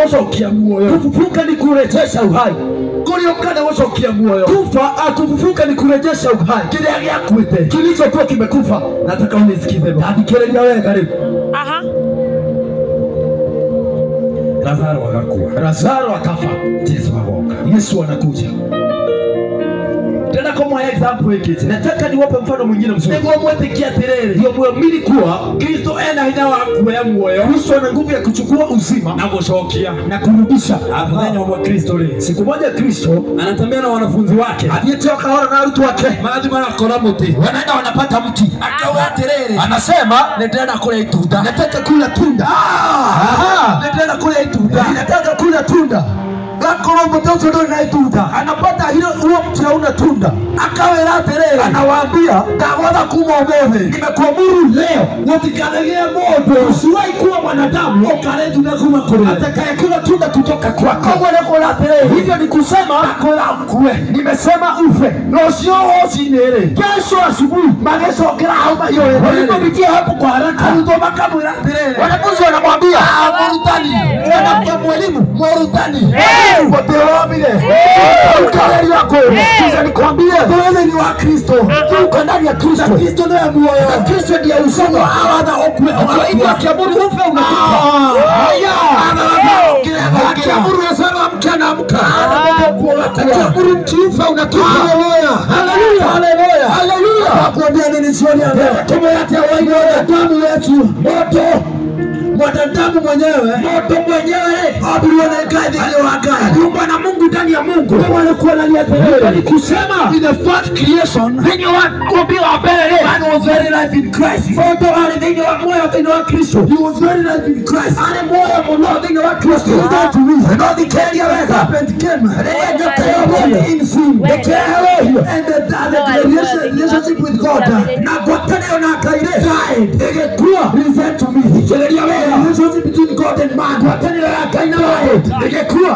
gũcokia muoyo. Kufufuka ni kurejesha uhai. Kũriũka nĩ gũcokia muoyo. Kufa kufufuka ni kurejesha uhai. Kĩrĩa gĩakuĩte, kilichokuwa kimekufa. Nataka unisikize. Thikĩrĩria wega rĩu. Aha. Lazaro agakua. Lazaro akafa. Yesu agoka. Yesu anakuja. Tena kama example hiki. Nataka niwape mfano mwingine mzuri. Nĩguo mwĩtĩkie atĩrĩrĩ. Ndio muamini kuwa Kristo ena hinya wa kuoya muoyo. Kristo ana nguvu ya kuchukua uzima na gũcokia na kurudisha. Mũthenya ũmwe Kristo rĩ, siku moja Kristo anatembea na wanafunzi wake. Athiĩte o kahora na arutwo ake. Marathiĩ marakora mũtĩ. Wanaenda wanapata mti. Akauga atĩrĩrĩ, anasema nĩndĩrenda kũrĩa itunda. Nataka kula tunda. Aha. Nĩndĩrenda kũrĩa itunda. Nataka kula tunda. Akorwo mũtĩ ũcio ndũrĩ na itunda. Anapata hilo huo mti hauna tunda. Akawĩra atĩrĩrĩ, anawaambia, ndagwatha kuma ũmũthĩ. Nimekuamuru leo gũtikanagĩe mũndũ usiwahi kuwa mwanadamu ũkarĩa itunda kuma kũrĩ atakayekula tunda kutoka kwako. Koguo nĩ kuuga atĩrĩrĩ, hivyo ni kusema ndakwĩra ũkue. Nimesema ufe. Rũciũ rũcinĩ rĩ, kesho asubuhi magĩcokera hau mahiũhĩte, walipopitia hapo kwa haraka, arutwo makamwĩra atĩrĩrĩ, wanafunzi wanamwambia, mũrutani, wanamwambia mwalimu, mũrutani, mũtĩromire Sikiza nikwambie, wewe ni wa Kristo, tuko ndani ya Kristo. Na Kristo ndiye muoyo. Na Kristo ndiye uzima. Awatha ũkue. Kwa hivyo akiamuru ufe unakufa. Haya. Akiamuru Lazaro amke anaamka. Akiamuru mti ufe unakufa. Haleluya. Haleluya. Haleluya. Haleluya. Nakwambia nini jioni ya leo? Tumeatia waini damu yetu moto mwanadamu mwenyewe moto mwenyewe abuliwa na Ngai thĩinĩ wa Ngai, aliumbwa na Mungu ndani ya Mungu. Nĩkuonania atĩrĩrĩ, ni kusema in the first creation thĩinĩ wa ũmbi wa mbere, man was very life in Christ. Mũndũ arĩ thĩinĩ wa muoyo thĩinĩ wa Kristo. He was very life in Christ. Arĩ muoyo mũno thĩinĩ wa Kristo. No thikĩrĩria wega. Serpent came. Rĩrĩa nyoka yokire in sin. Ĩkĩrehe And the relationship with God na ngwatanĩro na Ngai rĩ died. Ĩgĩkua. Listen to me. Thikĩrĩria wega. Relationship between God and man ngwatanĩro ya Ngai na andũ ĩgĩkua.